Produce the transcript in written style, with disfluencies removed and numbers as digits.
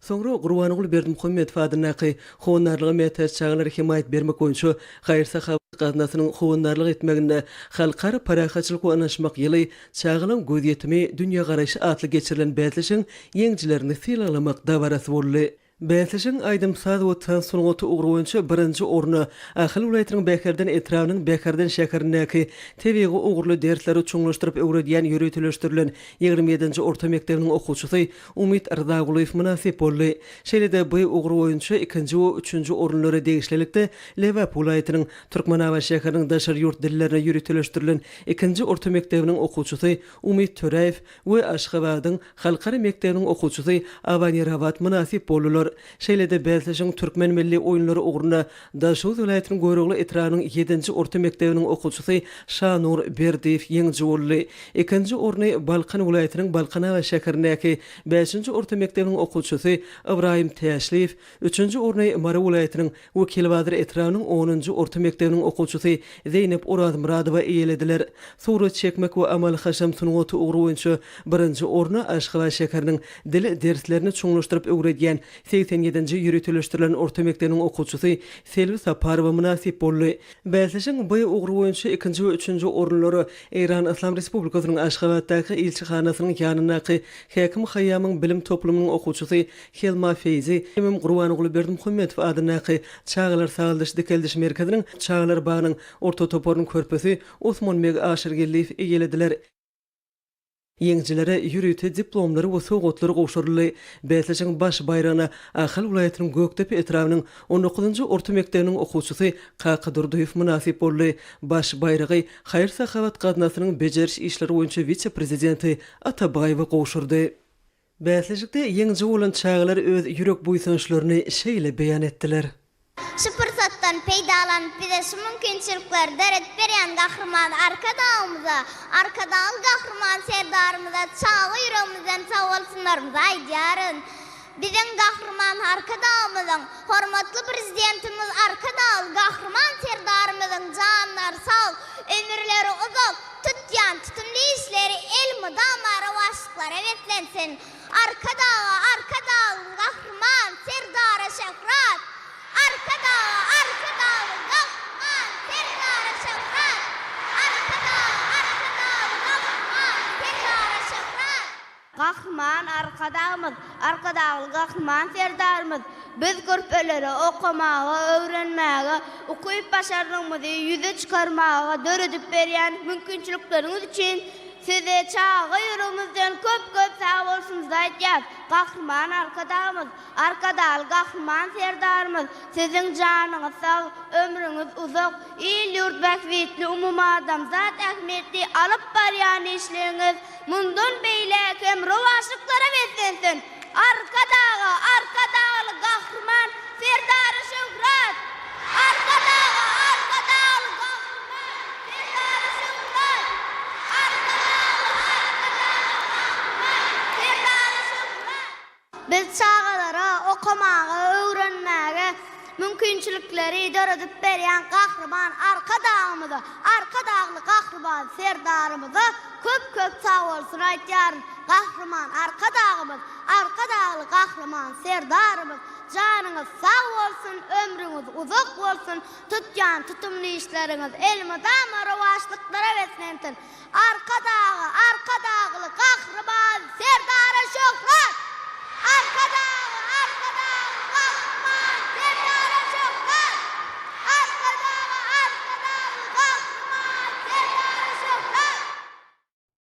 Soňra Gurbanguly Berdimuhamedow adyndaky Howandarlyga mätäç çagalara hemaýat bermek boýunça haýyr-sahawat gaznasynyň howandarlyk etmeginde Halkara parahatçylyk we ynanyşmak ýyly, çagalaryň gözýetimi, dünýägaraýşy atly geçirilen bäsleşigiň ýeňijilerini sylaglamak dabarasy boldy. Bäsleşigiň aýdym-saz we tans sungaty ugry boýunça birinji orna Ahal welaýatynyň Bäherden etrabynyň Bäherden şäherindäki tebigy ugurly dersleri çuňlaşdyryp öwredýän ýöriteleşdirilen 27-nji orta mekdebiniň okuwçysy Umyt Rzagulyýew mynasyp boldy. Şeýle-de bu ugur boýunça ikinji we üçünji orunlara degişlilikde Lebap welaýatynyň Türkmenabat şäheriniň daşary ýurt dillerine ýöriteleşdirilen ikinji orta mekdebiniň okuwçysy Umyt Töräýew we Aşgabadyň Halkara mekdebiniň okuwçysy Awani Rawat mynasyp boldular. Şeýle-de bäsleşigiň türkmen milli oýunlary ugrunda Daşoguz welaýatynyň Görogly etrabynyň ýedinji orta mekdebiniň okuwçysy Şanur Berdiýew ýeňiji boldy. Ikinji orny Balkan welaýatynyň Balkanabat şäherindäki bäşinji orta mekdebiniň okuwçysy Ybraýym Täşliýew, üçünji orny Mary welaýatynyň Wekilbazar etrabynyň onunjy orta mekdebiniň okuwçysy Zeýnep Orazmyradowa eýelediler. Surat çekmek we amaly-haşam sungaty ugry boýunça birinji orna Aşgabat şäheriniň dil derslerini çuňlaşdyryp öwredýän 87-nji ýöriteleşdirilen orta mekdebiniň okuwçysy Selbi Saparowa mynasyp boldy. Bäsleşigiň B ugry boýunça ikinji we üçünji orunlara Eýran Yslam Respublikasynyň Aşgabatdaky ilçihanasynyň ýanyndaky Häkim Haýýamyň bilim toplumynyň okuwçysy Helma Feýzi hemem Gurbanguly Berdimuhamedow adyndaky Çagalar sagaldyş-dikeldiş merkeziniň çagalar bagynyň orta toparynyň körpesi Osmanbeg Aşyrgeldiýew eýelediler. Ýeňijilere ýörite diplomlar we sowgatlar gowşuryldy. Bäsleşigiň baş baýragyna Ahal welaýatynyň Gökdepe etrabynyň on dokuzynjy orta mekdebiniň okuwçysy Kaka Durdyýew mynasyp boldy. Baş baýragy Haýyr-sahawat gaznasynyň bejeriş işleri boýunça wise-prezidenti Ata Baýewa gowşurdy. Bäsleşikde ýeňiji bolan çagalar öz ýürek buýsançlaryny şeýle beýan etdiler. Şu pursatdan peýdalanyp bize şu mümkinçilikleri döredip berýän Gahryman Arkadagymyza, Arkadagly Gahryman Serdarymyza çaga ýüregimizden sagbolsunlarymyzy aýdýaryn. Biziň Gahryman Arkadagymyzyň, hormatly Prezidentimiz Arkadagly Gahryman Serdarymyzyň janlary sag, ömürleri uzak, tutýan tutumly işleri elmydama rowaçlyklara beslensin! Arkadaga, Arkadagly Gahryman Serdara şöhrat! Arkadaga, Arkadagly Gahryman Serdara şöhrat! Arkadaga, Arkadagly Gahryman Serdara şöhrat! Gahryman Arkadagymyz, Arkadagly Gahryman Serdarymyz biz körpelere okamaga, öwrenmäge, ukyp-başarnygymyzy ýüze çykarmaga döredip berýän mümkinçilikleriňiz üçin Size çaga ýüregimizden köp-köp sagbolsunymyzy aýdýas. Gahryman Arkadagymyz, Arkadagly Gahryman Serdarymyz Siziň janyňyz sag, ömrüňiz uzak, il-ýurt bähbitli umumadamzat ähmiýetli alyp barýan işleriňiz mundan beýläk hem rowaçlyklara beslensin! Arkadaga, Arkadagly Gahryman Serdara şöhrat! Arkadaga, Arkadagly Gahryman Serdara şöhrat! Arkadagly, Arkadagly Gahryman Serdara şöhrat! Biz çagalara okamaga, öwrenmäge mümkinçilikleri döredip berýän Gahryman Arkadagymyza, Arkadagly Gahryman Serdarymyza köp-köp sagbolsun aýtýaryn. Gahryman Arkadagymyz, Arkadagly Gahryman Serdarymyz janyňyz sag bolsun, ömrüňiz uzak bolsun, tutýan tutumly işleriňiz elmydama rowaçlyklara beslensin! Arkadaga, Arkadagly Gahryman Serdara şöhrat! Arkadaga!